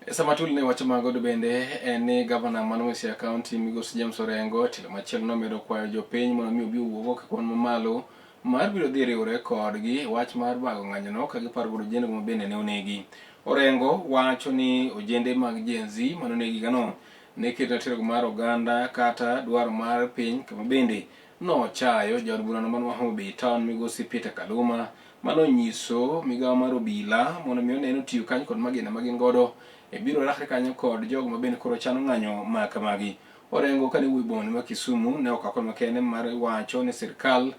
Sama tuli ne wacho mago to bende en ni gavana man Busia County Migosi James Orengo tielo machielo nomedo kwayo jopiny mondo mi obi owuog oko e kwan mamalo mar biro dhi riwre kodgi e wach mar bago ng'anyono ka giparo godo ojende ma bende ne onegi. Orengo wacho ni ojende mag Gen Z mane onegi higano ne keto ratiro mar oganda kata dwaro mar piny kama bende nochayo jaod burano man Homa Bay Town Migosi Peter Kaluma manonyiso migawo mar obila mondo mi one ni otiyo kanyo kod magina ma gin godo e biro rakre kanyo kod jogo ma bende koro chano ng'anyo ma kamagi. Orengo kane wuoyo e boma ma Kisumu ne okawo okang' makende mar wacho ni sirkal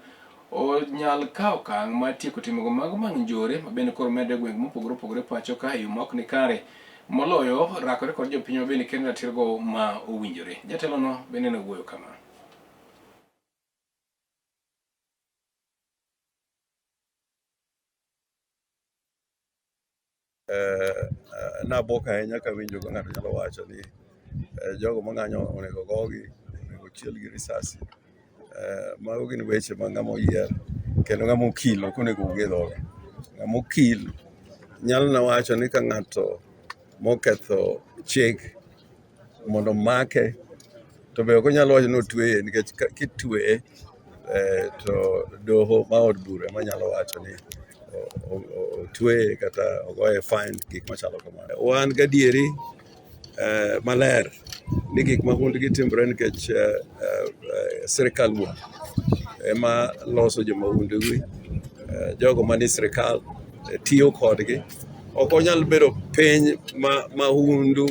onyal kawo okang' mar tieko timego mago mag njore ma bende koro medre e gwenge mopogore opogore pacho ka e yo ma ok ni kare moloyo rakore kod jopiny ma bende kendo ratirogo ma owinjore. Jatelono bende ne owuoyo kama. Nabwok ahinya kawinjo ka ng'ato nyalo wacho ni jogo mang'anyo onego ogogi, onego ochiel gi risasi. Mago gin weche ma ng'ama oyier kendo ng'ama okil ok onego owuog e dhoge. Ng'ama okil nyalo na wacho ni ka ng'ato moketho chik mondo omake to be ok onyal wacho ni otweye nikech kitweye to doho ma od bura ema nyalo wacho ni otweye kata ogoye fine gik machalo kamano. Wan gadieri maler ni gik mahundu gi timore nikech sirikal wuon ema loso jo mahundu gi, jogo manie sirikal tiyo kodgi. Ok onyal bedo piny ma mahundu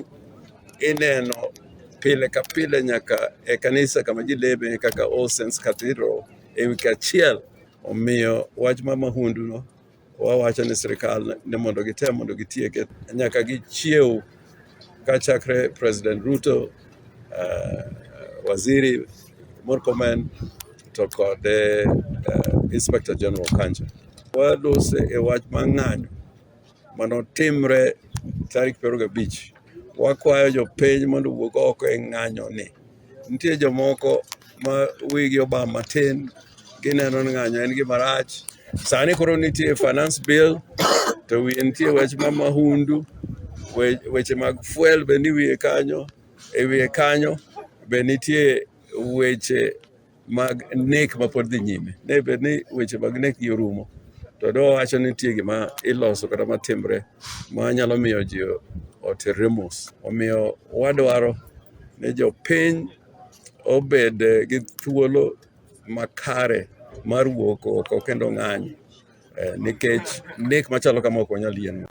ineno pile ka pile nyaka e kanisa kama ji leme kaka All Saints Cathedral e wik achiel. Omiyo wach ma mahundu no wawacho ni sirikal ni mondo gitem mondo gitieke nyaka gichiew kachakre President Ruto, Waziri Murkomen to kod Inspector General Kanja. Walose e wach mar ng'anyo manotimre tarik 25. Wakwayo jopiny mondo owuog oko e ng'anyo ni. Nitie jomoko ma wigi obam matin, gineno ni ng'anyo en gima rach. Sani koro nitie finance bill to wiye nitie wach ma mahundu, weche mag fuel be ni wiye kanyo, e wiye kanyo be nitie weche mag nek mapod dhi nyime. Ne bed ni weche mag nek gi orumo, to dowacho ni nitie gima iloso kata matimre ma nyalo miyo ji oterre mos. Omiyo wadwaro ni jopiny obed gi thuolo makare mar wuok oko kendo ng'anyo nikech nek machalo kama ok wanyal yienwa.